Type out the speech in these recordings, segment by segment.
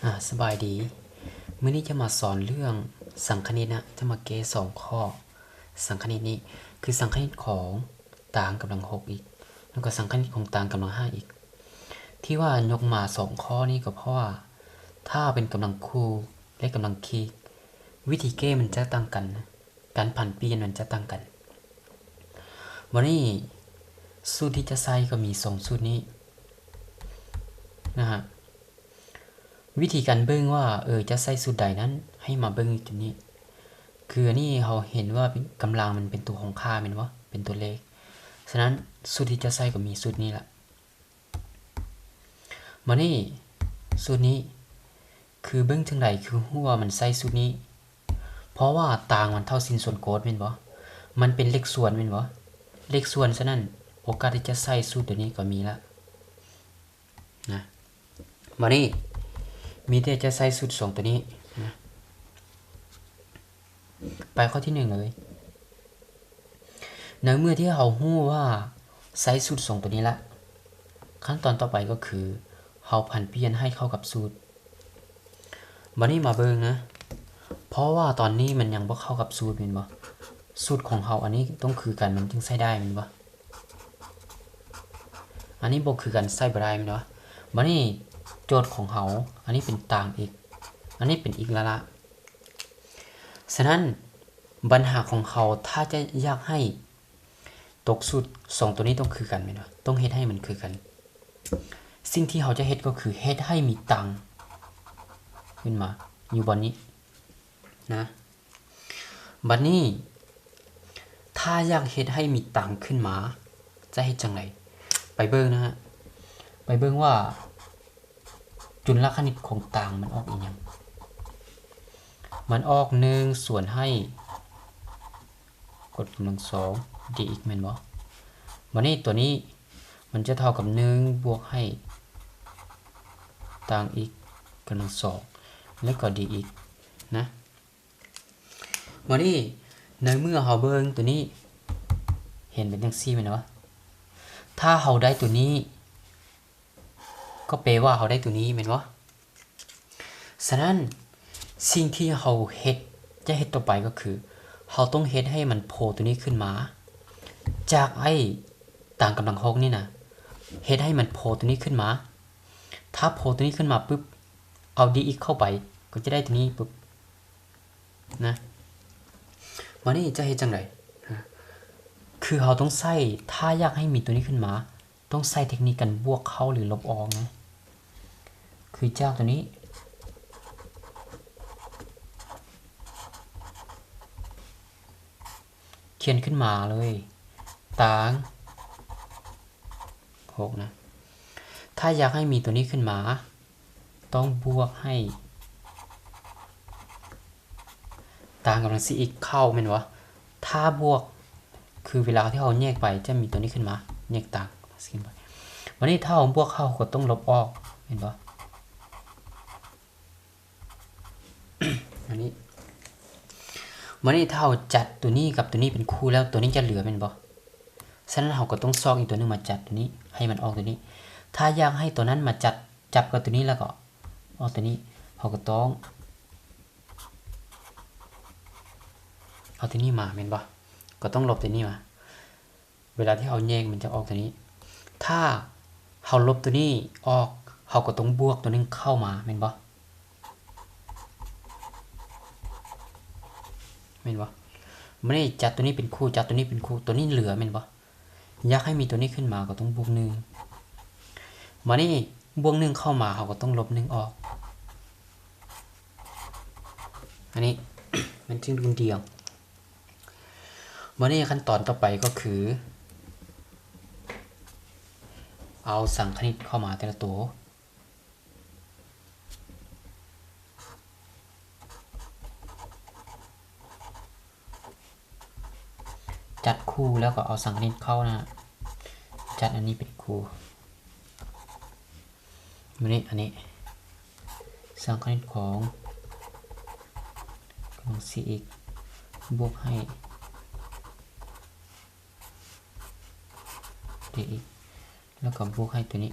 ອາ ສະບາຍດີ. ມື້ນີ້ຈະມາສອນເລື່ອງສັງຄະນິດນະ, ຈະມາແກ້ສອງຂໍ້ສັງຄະນິດນີ້ ຄືສັງຄະນິດຂອງຕາງກຳລັງຫົກອີກ ແລ້ວກໍສັງຄະນິດຂອງຕາງກຳລັງຫ້າອີກ. ທີ່ວ່າຍົກມາສອງຂໍ້ນີ້ກໍເພາະວ່າ ຖ້າເປັນກຳລັງຄູ່ ແລະ ກຳລັງຄີກ ວິທີແກ້ມັນຈະຕ່າງກັນນະ, ການຜັນປ່ຽນມັນຈະຕ່າງກັນ. ບັດນີ້ສູດທີ່ຈະໃຊ້ກໍມີສອງສູດນີ້ນະຮະ. ວິທີການເບິ່ງວ່າ ເອີ ຈະໃຊ້ສູດໃດນັ້ນ ໃຫ້ມາເບິ່ງຢູ່ຈຸດນີ້. ຄືອັນນີ້ເຮົາເຫັນວ່າເປັນ ກຳລັງມັນເປັນຕົວຂອງຄ່າແມ່ນບໍ່? ເປັນຕົວເລກ. ສະນັ້ນ ສູດທີ່ຈະໃຊ້ກໍມີສູດນີ້ລະ. ມານີ້ ສູດນີ້ ຄືເບິ່ງຈັ່ງໃດ ຄືຮູ້ວ່າມັນໃຊ້ສູດນີ້? ເພາະວ່າຕາງມັນເທົ່າຊິ້ນສ່ວນກົດແມ່ນບໍ່? ມັນເປັນເລກສ່ວນແມ່ນບໍ່? ເລກສ່ວນ, ສະນັ້ນ ໂອກາດທີ່ຈະໃຊ້ສູດຕົວນີ້ກໍມີລະນະ. ມານີ້ ມີແຕ່ຈະໃຊ້ສູດສອງຕົວນີ້ນະ. ໄປຂໍ້ທີໜຶ່ງເລີຍ. ໃນເມື່ອທີ່ເຮົາຮູ້ວ່າໃຊ້ສູດສອງຕົວນີ້ລະ, ຂັ້ນຕອນຕໍ່ໄປກໍຄືເຮົາຜັນປ່ຽນໃຫ້ເຂົ້າກັບສູດ. ບັດນີ້ມາເບິ່ງນະ, ເພາະວ່າຕອນນີ້ມັນຍັງບໍ່ເຂົ້າກັບສູດແມ່ນບໍ່? ສູດຂອງເຮົາອັນນີ້ຕ້ອງຄືກັນ ມັນຈຶ່ງໃຊ້ໄດ້ແມ່ນບໍ່? ອັນນີ້ບໍ່ຄືກັນ ໃຊ້ບໍ່ໄດ້ແມ່ນບໍ່? ບັດນີ້ໂຈດຂອງເຮົາ ອັນນີ້ເປັນຕາງ x ອັນນີ້ເປັນ x ລະລະ. ສະນັ້ນ ບັນຫາຂອງເຮົາ ຖ້າຈະຢາກໃຫ້ຕົກສູດ ສອງຕົວນີ້ຕ້ອງຄືກັນແມ່ນບໍ່? ຕ້ອງເຮັດໃຫ້ມັນຄືກັນ. ສິ່ງທີ່ເຮົາຈະເຮັດກໍຄືເຮັດໃຫ້ມີຕາງຂຶ້ນມາຢູ່ບ່ອນນີ້ນະ. ບັດນີ້ ຖ້າຢາກເຮັດໃຫ້ມີຕາງຂຶ້ນມາ ຈະເຮັດຈັ່ງໃດ? ໄປເບິ່ງນະຮະ, ໄປເບິ່ງວ່າ ຈຸລະຄະນິດຂອງຕາງມັນອອກອີ່ຫຍັງ? ມັນອອກໜຶ່ງສ່ວນໃຫ້ ກົດກຳລັງສອງ dx ແມ່ນບໍ່? ບັດນີ້ຕົວນີ້ມັນຈະເທົ່າກັບໜຶ່ງບວກໃຫ້ຕາງ x ກຳລັງສອງ ແລ້ວກໍ dx ນະ. ບັດນີ້ໃນເມື່ອເຮົາເບິ່ງຕົວນີ້ ເຫັນເປັນຈັ່ງຊີ້ແມ່ນບໍ່? ຖ້າເຮົາໄດ້ຕົວນີ້ ກໍແປວ່າເຮົາໄດ້ຕົວນີ້ແມ່ນບໍ່? ສະນັ້ນ ສິ່ງທີ່ເຮົາເຮັດ ຈະເຮັດຕໍ່ໄປກໍຄື ເຮົາຕ້ອງເຮັດໃຫ້ມັນໂພຕົວນີ້ຂຶ້ນມາ ຈາກໄອ້ຕາງກຳລັງຫົກນີ້ນະ, ເຮັດໃຫ້ມັນໂພຕົວນີ້ຂຶ້ນມາ. ຖ້າໂພຕົວນີ້ຂຶ້ນມາປຶບ ເອົາ dx ເຂົ້າໄປ ກໍຈະໄດ້ຕົວນີ້ປຶບນະ. ມານີ້ຈະເຮັດຈັ່ງໃດ? ຄືເຮົາຕ້ອງໃຊ້ ຖ້າຢາກໃຫ້ມີຕົວນີ້ຂຶ້ນມາ ຕ້ອງໃຊ້ເທັກນິກການບວກເຂົ້າ ຫຼື ລົບອອກນະ. ຄືຈາກຕົວນີ້ ຂຽນຂຶ້ນມາເລີຍ ຕາງຫົກນະ. ຖ້າຢາກໃຫ້ມີຕົວນີ້ຂຶ້ນມາ ຕ້ອງບວກໃຫ້ຕາງກຳລັງສີ່ x ເຂົ້າແມ່ນບໍ່? ຖ້າບວກ ຄືເວລາທີ່ເຮົາແຍກໄປ ຈະມີຕົວນີ້ຂຶ້ນມາ ແຍກຕາງຂຶ້ນໄປ. ບັດນີ້ຖ້າເຮົາບວກເຂົ້າ ເຮົາກໍຕ້ອງລົບອອກ ເຫັນບໍ່? ອັນນີ້ ບັດນີ້ຖ້າເຮົາຈັດຕົວນີ້ກັບຕົວນີ້ເປັນຄູ່ແລ້ວ ຕົວນີ້ຈະເຫຼືອແມ່ນບໍ່? ສະນັ້ນເຮົາກໍຕ້ອງຊອກອີກຕົວໜຶ່ງມາຈັດຕົວນີ້ ໃຫ້ມັນອອກຕົວນີ້. ຖ້າຢາກໃຫ້ຕົວນັ້ນມາຈັດ ຈັບກັບຕົວນີ້ແລ້ວກໍອອກຕົວນີ້ ເຮົາກໍຕ້ອງເອົາຕົວນີ້ມາແມ່ນບໍ່? ກໍຕ້ອງລົບຕົວນີ້ມາ. ເວລາທີ່ເຮົາແຍກມັນຈະອອກຕົວນີ້. ຖ້າເຮົາລົບຕົວນີ້ອອກ ເຮົາກໍຕ້ອງບວກຕົວໜຶ່ງເຂົ້າມາແມ່ນບໍ່? ແມ່ນບໍ່? ບັດນີ້ຈັດຕົວນີ້ເປັນຄູ່ ຈັດຕົວນີ້ເປັນຄູ່ ຕົວນີ້ເຫຼືອແມ່ນບໍ່? ຢາກໃຫ້ມີຕົວນີ້ຂຶ້ນມາກໍຕ້ອງບວກໜຶ່ງ. ບັດນີ້ບວກໜຶ່ງເຂົ້າມາ ເຮົາກໍຕ້ອງລົບໜຶ່ງອອກ. ອັນນີ້ມັນຈຶ່ງດຸ່ນດ່ຽງ. ບັດນີ້ຂັ້ນຕອນຕໍ່ໄປກໍຄື ເອົາສັງຄະນິດເຂົ້າມາແຕ່ລະໂຕ. ຈັດຄູ່ແລ້ວກໍເອົາສັງຄະນິດເຂົ້ານະ, ຈັດອັນນີ້ເປັນຄູ່. ມານີ້ ອັນນີ້ ສັງຄະນິດຂອງກຳລັງສີ່ x ບວກໃຫ້ dx ແລ້ວກໍບວກໃຫ້ຕົວນີ້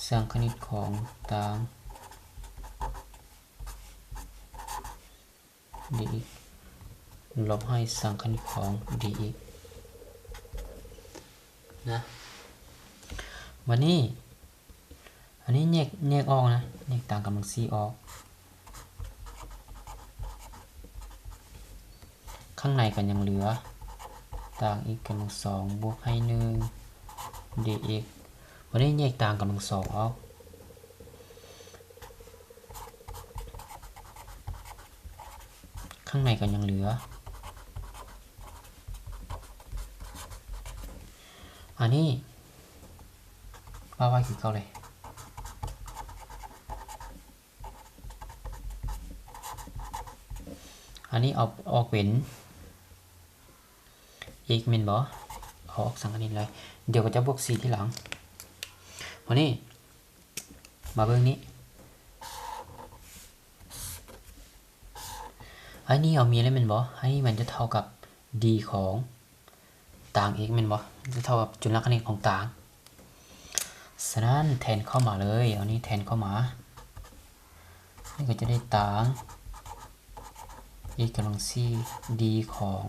ສັງຄະນິດຂອງຕາງ dx ລົບໃຫ້ສັງຄັນຂອງ dx ນະ. ບັດນີ້ ອັນນີ້ແຍກ ແຍກອອກນະ, ແຍກຕາງກຳລັງສີ່ອອກ. ຂ້າງໃນກໍຍັງເຫຼືອຕາງ x ກຳລັງສອງບວກໃຫ້ໜຶ່ງ dx. ບັດນີ້ແຍກຕາງກຳລັງສອງອອກ. ຂ້າງໃນກໍຍັງເຫຼືອ. ອັນນີ້ປະໄວ້ຄືເກົ່າເລີຍ. ອັນນີ້ເອົາອອກເປັນ x ແມ່ນບໍ່? ເອົາອອກສັງອັນນີ້ເລີຍ. ດຽວກໍຈະບວກສີ່ທີຫຼັງ. ບັດນີ້ ມາເບິ່ງນີ້. ອັນນີ້ເຮົາມີແລ້ວແມ່ນບໍ່? ອັນນີ້ມັນຈະເທົ່າກັບ d ຂອງຕາງ x ແມ່ນບໍ່? ຈະເທົ່າກັບຈຸລະຄະນິດຂອງຕາງ. ສະນັ້ນແທນເຂົ້າມາເລີຍ. ເອົານີ້ແທນເຂົ້າມາ. ນີ້ກໍຈະໄດ້ຕາງ x ກຳລັງສີ່ d ຂອງ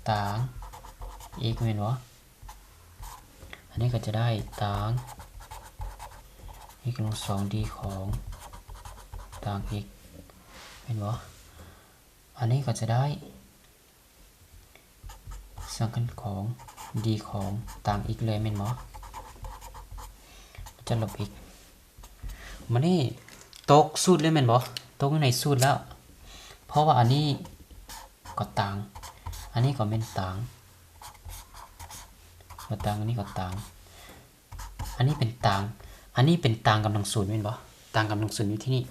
ຕາງ x ແມ່ນບໍ່? ອັນນີ້ກໍຈະໄດ້ຕາງ x ກຳລັງສອງ d ຂອງຕາງ x ແມ່ນບໍ່? ອັນນີ້ກໍຈະໄດ້ສັງຄັນຂອງ d ຂອງຕາງ x ເລີຍແມ່ນບໍ່? ຈະລົບ x. ບັດນີ້ຕົກສູດເລີຍແມ່ນບໍ່? ຕົກຢູ່ໃນສູດແລ້ວ ເພາະວ່າອັນນີ້ກໍຕາງ ອັນນີ້ກໍແມ່ນຕາງ ກໍຕາງ ອັນນີ້ກໍຕາງ ອັນນີ້ເປັນຕາງ ອັນນີ້ເປັນຕາງກຳລັງສູນແມ່ນບໍ່? ຕາງກຳລັງສູນຢູ່ທີ່ນີ້.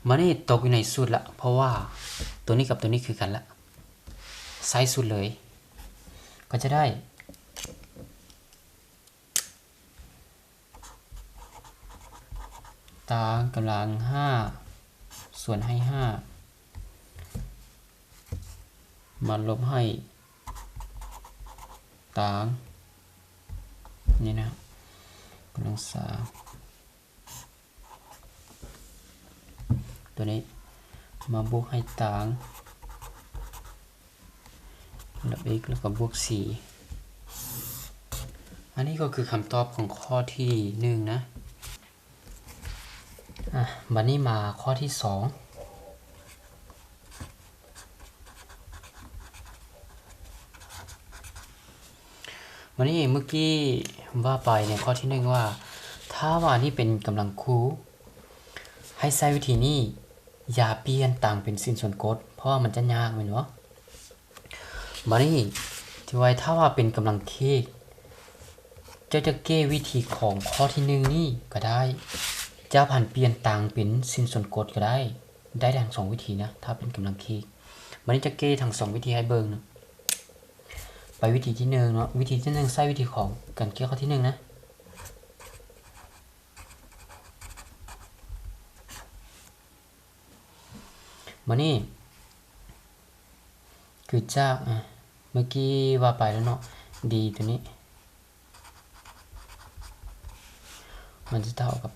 ບັດນີ້ຕົກຢູ່ໃນສູດລະ ເພາະວ່າໂຕນີ້ກັບໂຕນີ້ຄືກັນລະ ໃຊ້ສູດເລີຍ ກໍຈະໄດ້ ຕາງກຳລັງຫ້າ ສ່ວນໃຫ້ຫ້າ ມາລົບໃຫ້ຕາງ ນີ້ນະ ກຳລັງສາມ ໂຕນີ້ ມາບວກໃຫ້ຕາງ ລະອີກ ແລ້ວກໍບວກສີ່. ອັນນີ້ກໍຄືຄຳຕອບຂອງຂໍ້ທີໜຶ່ງນະ. ອາ ບັດນີ້ມາຂໍ້ທີສອງ. ບັດນີ້ເມື່ອກີ້ວ່າໄປໃນຂໍ້ທີໜຶ່ງວ່າ ຖ້າວ່ານີ້ເປັນກຳລັງຄູ່ ໃຫ້ໃຊ້ວິທີນີ້ ຢ່າປ່ຽນຕາງເປັນຊິ້ນສ່ວນກົດ ເພາະວ່າມັນຈະຍາກແມ່ນບໍ່? ບາດນີ້ ທີ່ວ່າຖ້າວ່າເປັນກຳລັງຄີກ ເຈົ້າຈະແກ້ວິທີຂອງຂໍ້ທີໜຶ່ງນີ້ກໍໄດ້ ຈະຜັນປ່ຽນຕາງເປັນຊິ້ນສ່ວນກົດກໍໄດ້ ໄດ້ທັງສອງວິທີນະ ຖ້າເປັນກຳລັງຄີກ. ບາດນີ້ຈະແກ້ທັງສອງວິທີໃຫ້ເບິ່ງນະ. ໄປວິທີທີໜຶ່ງເນາະ ວິທີທີໜຶ່ງໃຊ້ວິທີຂອງການແກ້ຂໍ້ທີໜຶ່ງນະ. ບາດນີ້ ຄືຈາກ ອາ ເມື່ອກີ້ວ່າໄປແລ້ວເນາະ ດີໂຕນີ້ ມັນຈະເທົ່າກັບ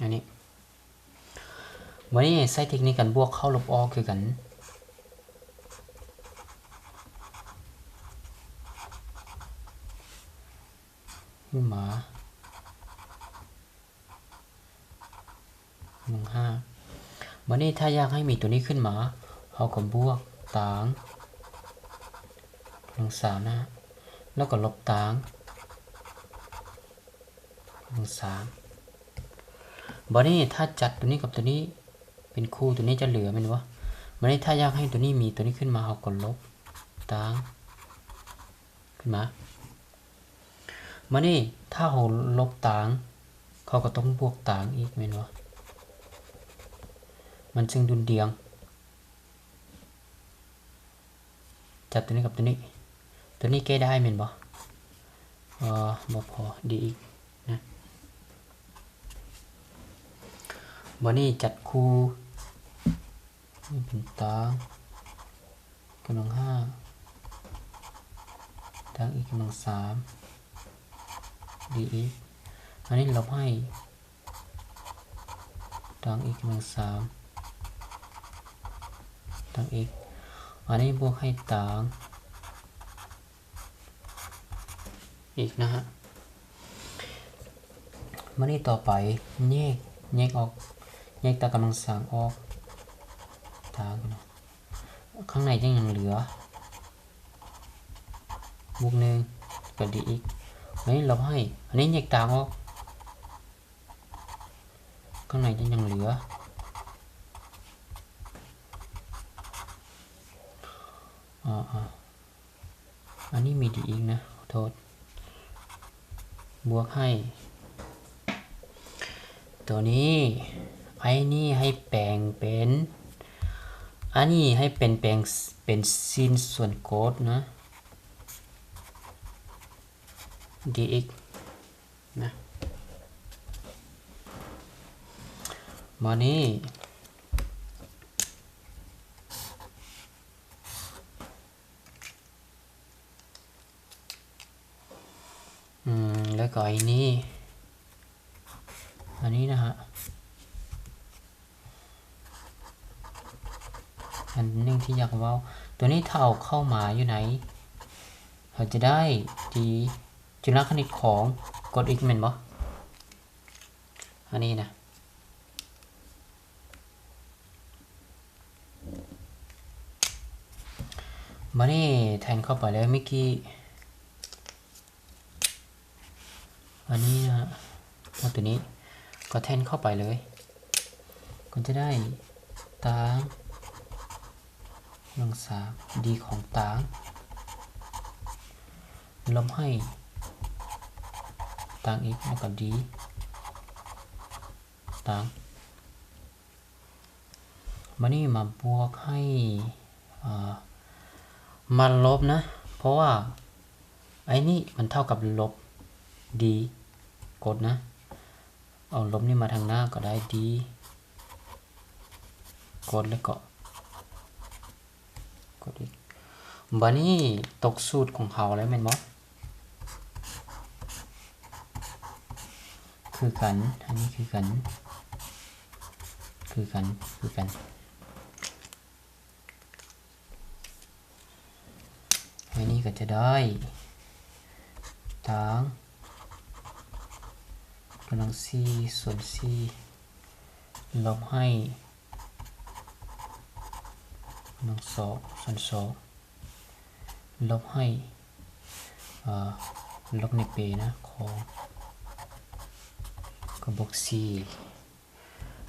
ອັນນີ້. ບາດນີ້ໃຊ້ເທັກນິກການບວກເຂົ້າລົບອອກຄືກັນ ຂຶ້ນມາ ໜຶ່ງຫ້າ. ບາດນີ້ຖ້າຢາກໃຫ້ມີໂຕນີ້ຂຶ້ນມາ ເຮົາກໍບວກຕາງ ໜຶ່ງສາມນະ ແລ້ວກໍລົບຕາງ ໜຶ່ງສາມ. ບາດນີ້ຖ້າຈັດໂຕນີ້ກັບໂຕນີ້ເປັນຄູ່ ໂຕນີ້ຈະເຫຼືອແມ່ນບໍ່? ບາດນີ້ຖ້າຢາກໃຫ້ໂຕນີ້ມີໂຕນີ້ຂຶ້ນມາ ເຮົາກໍລົບຕາງຂຶ້ນມາ. ບາດນີ້ຖ້າເຮົາລົບຕາງ ເຮົາກໍຕ້ອງບວກຕາງອີກແມ່ນບໍ່? ມັນຈຶ່ງດຸ່ນດ່ຽງ. ຈັດໂຕນີ້ກັບໂຕນີ້ ໂຕນີ້ແກ້ໄດ້ແມ່ນບໍ່? ເອີ ບໍ່ພໍ ດີອີກນະ. ບາດນີ້ຈັດຄູ່ ເປັນຕາງກຳລັງຫ້າ ຕ ຕາງ x ກຳລັງສາມ dx ອັນນີ້ລົບໃຫ້ຕາງ x ກຳລັງສາມ ຕາງ x ອັນນີ້ບວກໃຫ້ຕາງ x ນະຮະ. ມານີ້ຕໍ່ໄປ ແຍກ ແຍກອອກ ແຍກຕາງກຳລັງສາມອອກ ຕາງ ຂ້າງໃນຍັງ ຍັງເຫຼືອ ບວກໜຶ່ງ ກໍ dx ອັນນີ້ລົບໃຫ້ ອັນນີ້ແຍກຕາງອອກ ຂ້າງໃນຍັງ ຍັງເຫຼືອ ອໍ ອັນນີ້ມີ dx ນະ ຂໍໂທດ ບວກໃຫ້ ໂຕນີ້ ໄອ້ນີ້ໃຫ້ແປງເປັນ ອັນນີ້ໃຫ້ເປັນ ແປງເປັນຊິນສ່ວນໂກດນະ dx ນະ ມານີ້ ອືມ ແລ້ວກໍໄອ້ນີ້ ອັນນີ້ນະຮະ ອັນໜຶ່ງທີ່ຢາກເວົ້າ ໂຕນີ້ຖ້າເອົາເຂົ້າມາຢູ່ໃນ ເຮົາຈະໄດ້ທີ່ຈຸລະຄະນິດຂອງກົດ x ແມ່ນບໍ່? ອັນນີ້ນະ ບາດນີ້ແທນເຂົ້າໄປເລີຍ ເມື່ອກີ້ ອັນນີ້ນະ ເອົາໂຕນີ້ກໍແທນເຂົ້າໄປເລີຍ ກໍຈະໄດ້ຕາງກຳລັງສາມ d ຂອງຕາງ ລົບໃຫ້ຕາງ x ແລ້ວກໍ d ຕາງ ບາດນີ້ມາບວກໃຫ້ ເອີ ມາລົບນະ ເພາະວ່າໄອ້ນີ້ມັນເທົ່າກັບລົບ d ກົດນະ ເອົາລົບນີ້ມາທາງໜ້າກໍໄດ້ d ກົດ ແລ້ວກໍ ກົດອີກ ບາດນີ້ຕົກສູດຂອງເຮົາແລ້ວແມ່ນບໍ່? ຄືກັນ ອັນນີ້ຄືກັນ ຄືກັນ ຄືກັນ ອັນນີ້ກໍຈະໄດ້ຕາງກຳລັງສີ່ສ່ວນສີ່ ລົບໃຫ້ ໜຶ່ງສອງສ່ວນສອງ ລົບໃຫ້ ເອີ ລົບໃນເປນະ ຂອງ ກໍບວກສີ່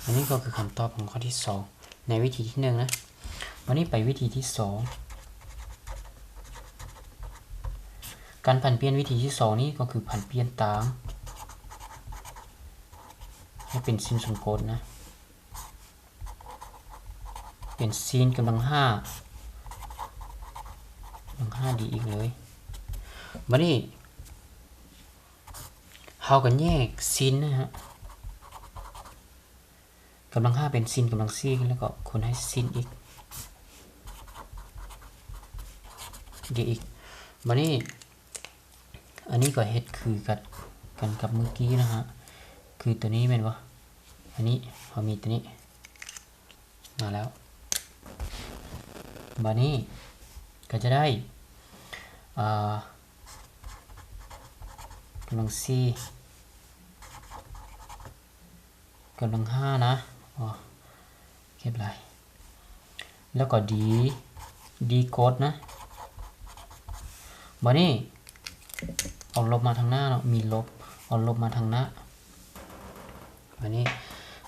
ອັນນີ້ກໍຄືຄຳຕອບຂອງຂໍ້ທີສອງ ໃນວິທີທີໜຶ່ງນະ. ບາດນີ້ໄປວິທີທີສອງ ການຜັນປ່ຽນວິທີທີສອງນີ້ກໍຄືຜັນປ່ຽນຕາງໃຫ້ເປັນຊິນສ່ວນກົດນະ. ເປັນຊິນກຳລັງຫ້າ ກຳລັງຫ້າ dx ເລີຍ. ບາດນີ້ເຮົາກໍແຍກຊິນນະຮະ ກຳລັງຫ້າເປັນຊິນກຳລັງສີ່ ແລ້ວກໍຄູນໃຫ້ຊິນ x dx. ບາດນີ້ ອັນນີ້ກໍເຮັດຄືກັນ ກັນກັບມື້ກີ້ນະຮະ ຄືຕົວນີ້ແມ່ນບໍ່? ອັນນີ້ເຮົາມີຕົວນີ້ມາແລ້ວ ບາດນີ້ກໍຈະໄດ້ ອ່າ ກຳລັງສີ່ ກຳລັງຫ້ານະ ອໍ ເກັບຫຼາຍ ແລ້ວກໍ d d ກົດນະ. ບາດນີ້ເອົາລົບມາທາງໜ້າເນາະ ມີລົບ ເອົາລົບມາທາງໜ້າ. ບາດນີ້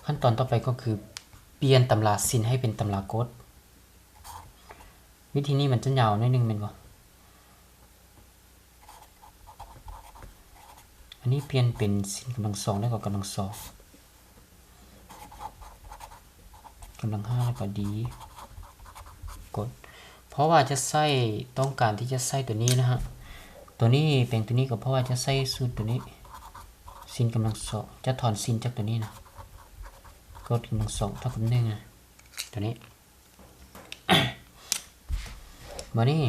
ຂັ້ນຕອນຕໍ່ໄປກໍຄືປ່ຽນຕຳລາຊິນໃຫ້ເປັນຕຳລາກົດ. ວິທີນີ້ມັນຈະຍາວໜ້ອຍໜຶ່ງແມ່ນບໍ່? ອັນນີ້ປ່ຽນເປັນຊິນກຳລັງສອງ ແລ້ວກໍກຳລັງສອງ ກຳລັງຫ້າ ແລ້ວກໍ d ກົດ ເພາະວ່າຈະໃຊ້ ຕ້ອງການທີ່ຈະໃຊ້ຕົວນີ້ນະຮະ ຕົວນີ້ ແປງຕົວນີ້ກໍເພາະວ່າຈະໃຊ້ສູດຕົວນີ້ ຊິນກຳລັງສອງ ຈະຖອນຊິນຈາກຕົວນີ້ນະ ກົດກຳລັງສອງເທົ່າກັບໜຶ່ງນະ ຕົວນີ້. ບາດນີ້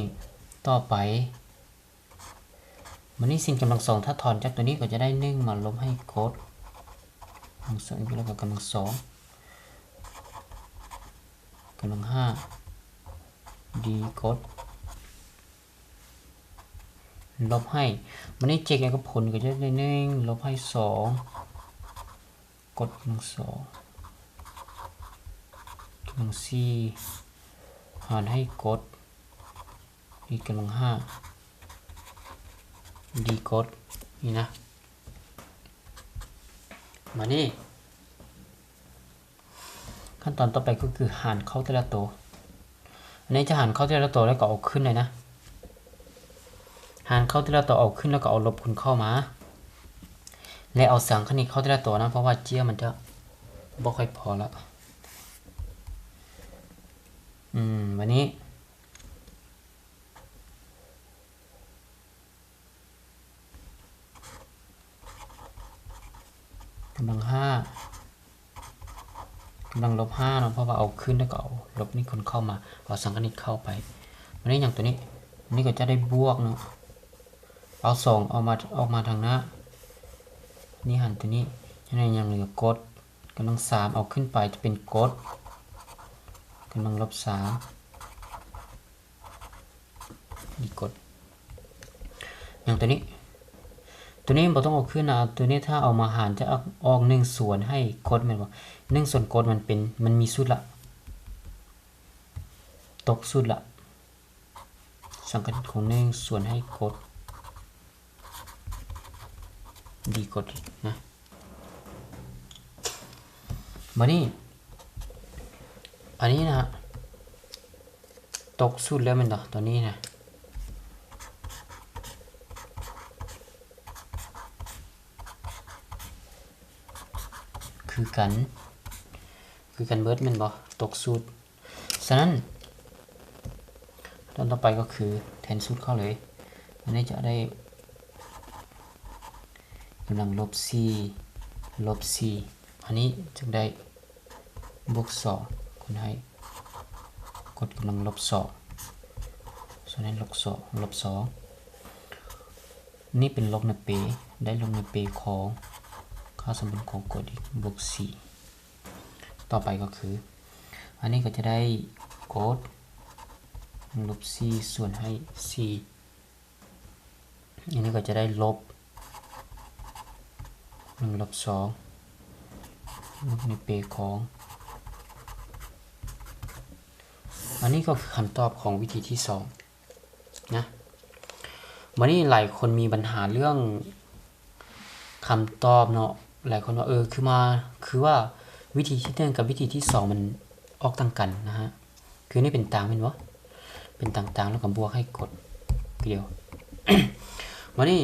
ຕໍ່ໄປ ບາດນີ້ ຊິນກຳລັງສອງ ຖ້າຖອນຈາກໂຕນີ້ກໍຈະໄດ້ໜຶ່ງມາລົບໃຫ້ກົດກຳລັງສອງ ແລ້ວກໍກຳລັງສອງ ກຳລັງຫ້າ ດີກົດ ລົບໃຫ້ ບາດນີ້ ເຈັກກັບຜົນກໍຈະໄດ້ໜຶ່ງ ລົບໃຫ້ສອງ ກົດກຳລັງສອງ ກຳລັງສີ່ ຫານໃຫ້ກົດອີກກຳລັງຫ້າ ດີກົດ ນີ້ນະ. ບາດນີ້ ຂັ້ນຕອນຕໍ່ໄປກໍຄືຫານເຂົ້າແຕ່ລະໂຕ. ອັນນີ້ຈະຫານເຂົ້າແຕ່ລະໂຕແລ້ວກໍເອົາຂຶ້ນເລີຍນະ. ຫານເຂົ້າແຕ່ລະໂຕເອົາຂຶ້ນ ແລ້ວກໍເອົາລົບຄູນເຂົ້າມາ ແລະ ເອົາສັງຄະນິດເຂົ້າແຕ່ລະໂຕນະ ເພາະວ່າເຈ້ຍມັນຈະບໍ່ຄ່ອຍພໍລະ. ອືມ ບາດນີ້ ກຳລັງຫ້າ ກຳລັງລົບຫ້າເນາະ ເພາະວ່າເອົາຂຶ້ນ ແລ້ວກໍເອົາລົບນີ້ຄູນເຂົ້າມາ ເອົາສັງຄະນິດເຂົ້າໄປ. ບາດນີ້ຫຍັງໂຕນີ້ ອັນນີ້ກໍຈະໄດ້ບວກເນາະ ເອົາສອງອອກມາ ອອກມາທາງໜ້າ ນີ້ຫານໂຕນີ້ ຍັງເຫຼືອກົດ ກຳລັງສາມ ເອົາຂຶ້ນໄປຈະເປັນກົດ ກຳລັງລົບສາມ ດີກົດ ຫຍັງໂຕນີ້ ໂຕນີ້ບໍ່ຕ້ອງເອົາຂຶ້ນນະ ໂຕນີ້ຖ້າເອົາມາຫານຈະອອກ ອອກໜຶ່ງສ່ວນໃຫ້ກົດແມ່ນບໍ່? ໜຶ່ງສ່ວນກົດມັນເປັນ ມັນມີສູດລະ ຕົກສູດລະ ສັງຄະນິດຂອງໜຶ່ງສ່ວນໃຫ້ກົດ ດີກົດນະ. ບາດນີ້ ອັນນີ້ນະ ຕົກສູດແລ້ວແມ່ນບໍ່? ຕົວນີ້ນະ ຄືກັນ ຄືກັນເບິດແມ່ນບໍ່? ຕົກສູດ. ສະນັ້ນ ຕອນຕໍ່ໄປກໍຄືແທນສູດເຂົ້າເລີຍ ອັນນີ້ຈະໄດ້ກຳລັງລົບສີ່ ລົບສີ່ ອັນນີ້ຈຶ່ງໄດ້ບວກສອງ ຄູນໃຫ້ກົດກຳລັງລົບສອງ ສ່ວນໃຫ້ລົບສອງ ລົບສອງ ນີ້ເປັນລົບໃນເປ ໄດ້ລົບໃນເປຂອງຄ່າສົມບູນຂອງກົດອີກ ບວກສີ່. ຕໍ່ໄປກໍຄື ອັນນີ້ກໍຈະໄດ້ກົດໜຶ່ງລົບສີ່ ສ່ວນໃຫ້ສີ່ ອັນນີ້ກໍຈະໄດ້ລົບໜຶ່ງລົບສອງ ລົບໃນເປຂອງ ອັນນີ້ກໍຄືຄຳຕອບຂອງວິທີທີສອງ ນະ. ບາດນີ້ຫຼາຍຄົນມີບັນຫາເລື່ອງຄຳຕອບເນາະ ຫຼາຍຄົນວ່າ ເອີ ຄືມາ ຄືວ່າວິທີທີໜຶ່ງກັບວິທີທີສອງມັນອອກຕ່າງກັນນະຮະ ຄືນີ້ເປັນຕ່າງແມ່ນບໍ່? ເປັນຕ່າງໆ ແລ້ວກໍບວກໃຫ້ກົດຄືດຽວ. ບາດນີ້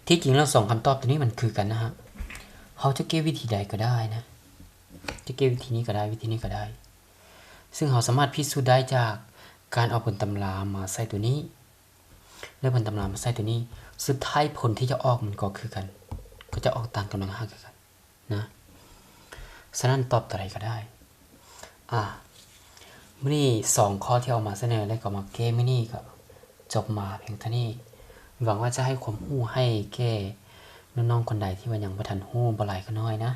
ທີ່ຈິງແລ້ວສອງຄຳຕອບໂຕນີ້ມັນຄືກັນນະຮະ ເຮົາຈະແກ້ວິທີໃດກໍໄດ້ນະ ຈະແກ້ວິທີນີ້ກໍໄດ້ ວິທີນີ້ກໍໄດ້ ຊຶ່ງເຮົາສາມາດພິສູດໄດ້ຈາກການເອົາຜົນຕຳລາມາໃສ່ໂຕນີ້ ແລະ ຜົນຕຳລາມາໃສ່ໂຕນີ້ ສຸດທ້າຍຜົນທີ່ຈະອອກມັນກໍຄືກັນ ກໍຈະອອກຕາມກຳລັງຫ້າຄືກັນນະ. ສະນັ້ນຕອບໂຕໃດກໍໄດ້. ອາ ມື້ນີ້ສອງຂໍ້ທີ່ເອົາມາສະເໜີ ແລະ ກໍມາແກ້ມື້ນີ້ກໍຈົບມາພຽງເທົ່ານີ້. ຫວັງວ່າຈະໃຫ້ຄວາມຮູ້ໃຫ້ແກ່ນ້ອງໆຄົນໃດທີ່ວ່າຍັງບໍ່ທັນຮູ້ ບໍ່ຫຼາຍກໍໜ້ອຍນະ.